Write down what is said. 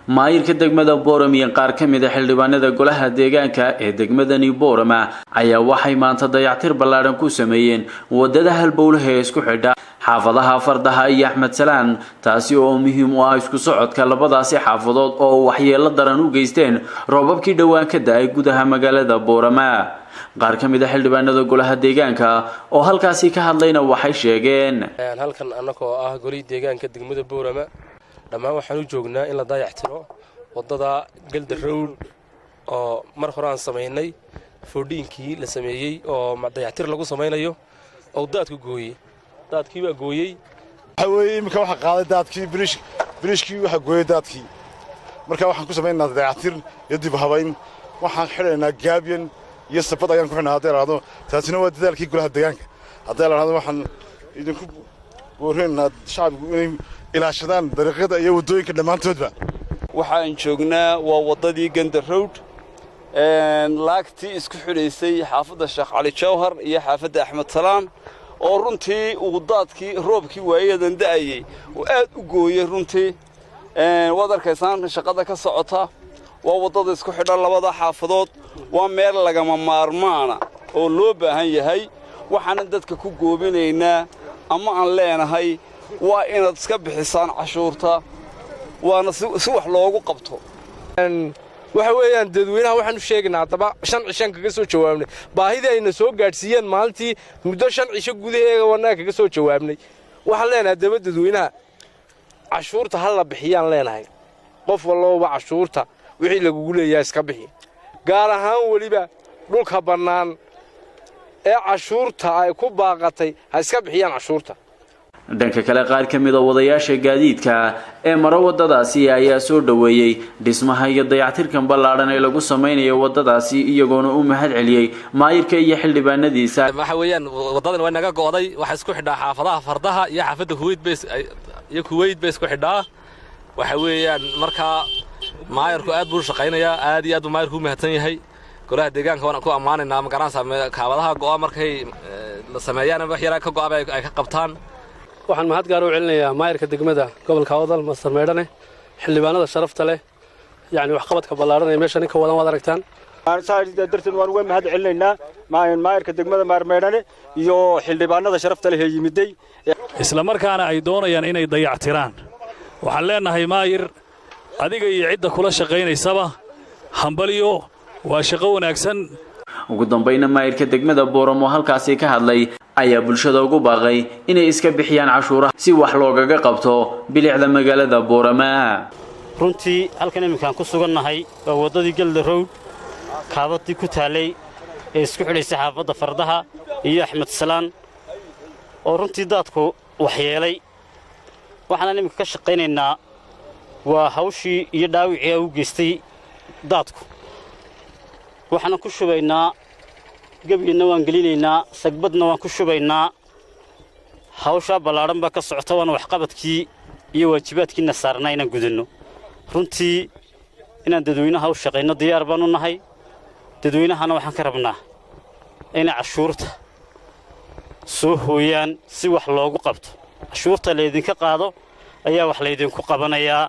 Maayirka degmada Boorama iyo qaar ka mid ah xildhibaanada golaha deegaanka ee degmadani Boorama ayaa waxay maanta dayactir ballaadhan ku sameeyeen wadada halbowlaha ee isku xidha xaafadaha Fardaha iyo Axmed Salaan, taasi oo muhiim u ah isku socodka labadaasi xaafadood oo waxyeelo daran u geysteen roobabkii dhowaan ka da'ay gudaha magaalada Boorama. Qaar ka mid ah xildhibaanada golaha deegaanka oo halkaasi ka hadlayna waxay sheegeen: Halkan annagoo ah golihii deegaanka degmada Boorama, dhammaan waxaan u joognaa in la dayactiro waddada Gelda Road oo mar hore aan samaynay, foodhiinkii la sameeyey oo dayactir lagu samaynayo oo daadku gooyey. Daadkii baa gooyey. Waxa weeye iminka waxa qaaday daadkii biriishkii, waxa gooyey daadkii. Marka waxaan ku samaynaa dayactir iyo dib habayn. Waxaan xidhaynaa gaabyan iyo sabad ayaan ku xidhnaa hadday lahahdo. Taasina waa dadaalkii golaha deegaanka hadday lahahdo. Waxaan idinku boorinaynaa shacbigu inay ilaashadaan dariiqyada iyo waddooyinka dhammaantoodba. Waxaan joognaa waa waddadii Ganda Road, laagtii isku xidhaysay xaafadda Sheekh Cali Jawhar iyo xaafadda Axmed Salaan, oo runtii uu daadkii roobkii waayadan da'ayey uu aad u gooyey. Runtii waad arkaysaan shaqada ka socota. Waa waddada isku xidhan labada xaafadood. Waa meel lagama maarmaana oo loo baahan yahay. Waxaanan dadka ku goobinaynaa ama aan leenahay waa inaad iska bixisaan cashuurta, waana si wax loogu qabto. Waxa weeyaan dadweynaha waxaan u sheegaynaa haddaba 5 cishaan kaga soo jawaabnay baahidii ayna soo gaadhsiiyeen maalintii. Muddo 5 cisho gudaheega wannaga kaga soo jawaabnay. Waxaan leenahay haddaba dadweynaha cashuurta ha la bixiyaan leenahay. Qof walbaba cashuurta wixii lagugu leeyahay iska bixi, gaar ahaan weliba dhulka bannaan ee cashuurta ay ku baaqatay ha iska bixiyaan cashuurta. Dhanka kale, qaar ka mid a wadayaasha gaadiidka ee maro waddadaasi ayaa soo dhoweeyey dhismaha iyo dayactirkan ballaadhan ee lagu sameynayo waddadaasi, iyagoona u mahad celiyey maayirka iyo xildhibaanadiisa. Waxa weeyaan waddadan way naga go'day. Waxay isku xidhaa xaafadaha Fardaha iyo xaafadda Kuweyt bay iyo Kuweyt bay isku xidhaa. Waxa weeyaan markaa maayarku aad buu u shaqaynayaa, aad iyo aad buu maayarku u mahadsan yahay. Golaha deegaanka waan ku ammaanaynaa. Ma garanaysaa, kaabadaha go'a markay la sameeyaan, wax yaraa ka go'a ay ka qabtaan. Waxaan mahad gaar u celinayaa maayarka degmada gobolka Awdal, Master Meydhane, xildhibaanada sharafta leh, yacni waxqabadka ballaaran ee meesha ninka wadan waad aragtaan. Darteed waan uga mahad celinaynaa maayarka degmada Maarmeydhane iyo xildhibaanada sharafta leh ee yimiday. Isla markaana ay doonayaan inay dayactiraan. Waxaan leenahay maayir, adiga iyo cidda kula shaqaynaysaba hambalyo, waa shaqo wanaagsan. Ugu dambayna, maayirka degmada Booramo halkaasi ka hadlay ayaa bulshada ugu baaqay inay iska bixiyaan cashuuraha si wax loogaga qabto bilicda magaalada Boorama. Runtii halkan iminkaan ku sugannahay waa waddadii Gelda Road, kaabadii ku taallay ee isku xidhaysay xaafadda Fardaha iyo Axmed Salaan, oo runtii daadku waxyeelay. Waxaanan iminka ka shaqaynaynaa waa hawshii iyo dhaawicii u geystay daadku. Waxaanan ku shubaynaa gebiyadna waan gelinaynaa, sagbadna waan ku shubaynaa. Hawshaa ballaadhan baa ka socota, waana waxqabadkii iyo waajibaadkiina saarnaa inaan gudanno. Runtii inaan dadweynaha u shaqayno diyaar baanu nahay. Dadweynahana waxaan ka rabnaa inay cashuurta soo hooyaan si wax loogu qabto. Cashuurta laydinka qaado ayaa wax laydinku qabanayaa.